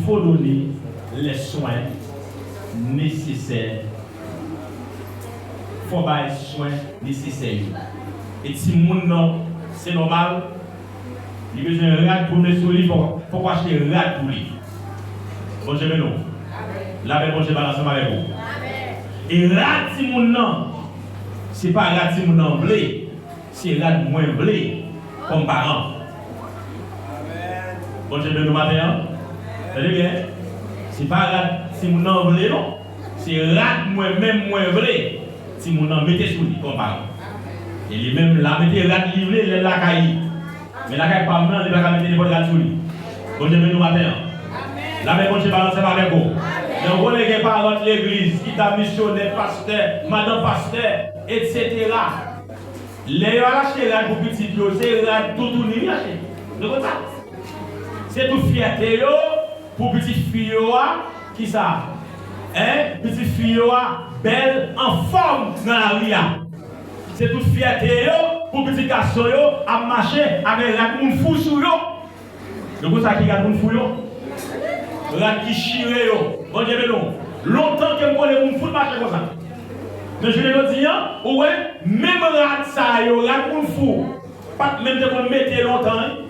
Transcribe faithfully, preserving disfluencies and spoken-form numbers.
Faut donner les soins nécessaires. Fò bay swen nesesè yo. E timoun nan, se nòmal, li bezwen rad pou l met sou li, fò, fòk w achte rad pou li. Bondye beni w. Lapè Bondye bay ansanm avèk ou. E rad timoun nan, se pa rad timoun nan vle. Se rad mwen vle kòm paran. Bondye beni nou maten an. Tande byen. Se pa rad timoun nan vle non. Se rad mwen menm mwen vle. Timoun nan mete sou li kòm paran. E li menm la mete rad li vle lè l lakay li. Men lakay pa m nan, li pa ka mete nenpòt rad sou li. Bondye beni nou maten an. Lapè Bondye bay ansanm avèk ou. Yon konnen gen paran legliz, ki ta misyonè, pastè, madanm pastè, etsetera. Lè yo al achte rad pou pitit yo, se rad toutouni yo achte. Nou konn sa? Se tout fyète yo pou pitit fi yo a, ki sa? Hein? Pitit fi yo a bèl, anfòm nan lari a. Se tout fyète yo pou pitit gason yo ap mache avèk rad moun fou sou yo. Nou konn sa ki rad moun fou yo? Rad ki chire yo. Bondye beni w. Lontan ke m konnen moun fou t mache konsa. Men jounen jodi a, ou wè, menm rad sa yo, rad moun fou, pa t menm te konn mete lontan, wi.